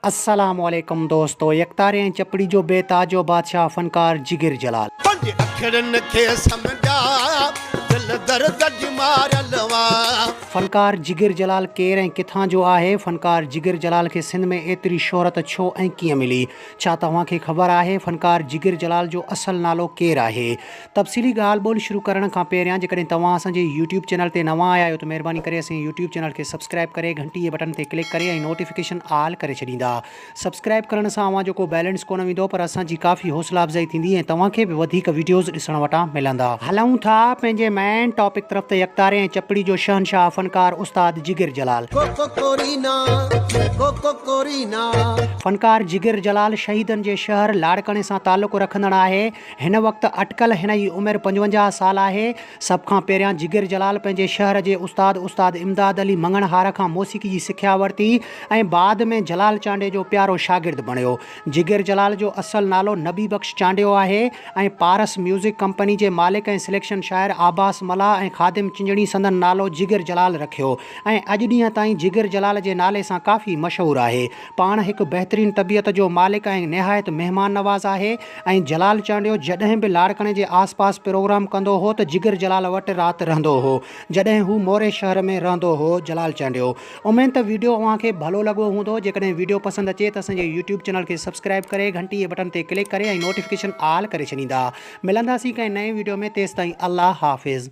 السلام عليڪم دوستو يڪتاري ۽ چپڙي جو بي تاج جو بادشاهه فنڪار جگر جلال. پنهنجي اکڙين کي سمجهاء دل درد جي ماريل وا. فنڪار جگر جلال ڪير ۽ ڪٿان جو آهي؟ فنڪار جگر جلال کي سنڌ ۾ ايتري شهرت ڇو ۽ ڪيئن ملي؟ ڇا توهان کي خبر آهي فنڪار جگر جلال جو اصل نالو ڪير آهي؟ تفصيلي ڳالهه ٻولهه شروع ڪرڻ کان پهريان جيڪڏهن توهان اسان جي يوٽيوب چينل تي نوان آيا آهيو ته مهرباني ڪري اسان جي يوٽيوب چينل کي سبسڪرائيب ڪري گهنٽي جي بٽن تي ڪلڪ ڪري ۽ نوٽيفڪيشن آل ڪري ڇڏيندا. سبسڪرائيب ڪرڻ سان اوهان جو ڪو بيلنس ڪونه ويندو پر اسان جي ڪافي حوصلا افزائي ٿيندي ۽ توهان کي به وڌيڪ وڊيوز ڏسڻ وٽان ملندا. هلون ٿا پنهنجي مين ٽاپڪ طرف ته يڪتاري ۽ چپڙي جو شهنشاهه فنڪار استاد جگر جلال. ڪوڪو ڪورينا ڪوڪو ڪورينا. فنڪار جگر جلال شهيدن جي شهر لاڙڪاڻي سان تعلق رکندڙ آهي. هن وقت اٽڪل هن جي عمر 55 سال آهي. سڀ کان پهريان جگر جلال پنهنجي شهر جي استاد استاد امداد علي مڱڻهار کان موسيقي جي سکيا ورتي ۽ بعد ۾ جلال چانڊيي جو پيارو شاگرد بڻيو. جگر جلال جو اصل نالو نبي بخش چانڊيو آهي ۽ پارس ميوزڪ ڪمپني جي مالڪ ۽ سليڪشن شاعر عباس ملاح ۽ خادم چنجڻي سندن نالو جگر جلال رکيو ۽ اڄ ڏينهن تائين جگر جلال جي نالي سان ڪافي مشهور آهي. پاڻ هڪ بهترين طبيعت جو مالڪ ۽ نهايت مهمان نواز آهي ۽ جلال چانڊيو جڏهن به لاڙڪاڻي جي آس پاس پروگرام ڪندو هو ته جگر جلال وٽ رات رهندو هو جڏهن هو موري شهر ۾ رهندو هو جلال چانڊيو اميد ته ويڊيو اوهان کي ڀلو لڳو هوندو جيڪڏهن ويڊيو پسند اچي ته اسان جي يوٽيوب چينل کي سبسڪرائيب ڪري گهنٽي جي بٽن تي ڪلڪ ڪري ۽ نوٽيفڪيشن آل ڪري ڇڏيندا ملنداسين ڪنهن نئين ويڊيو ۾ تيستائين الله حافظ.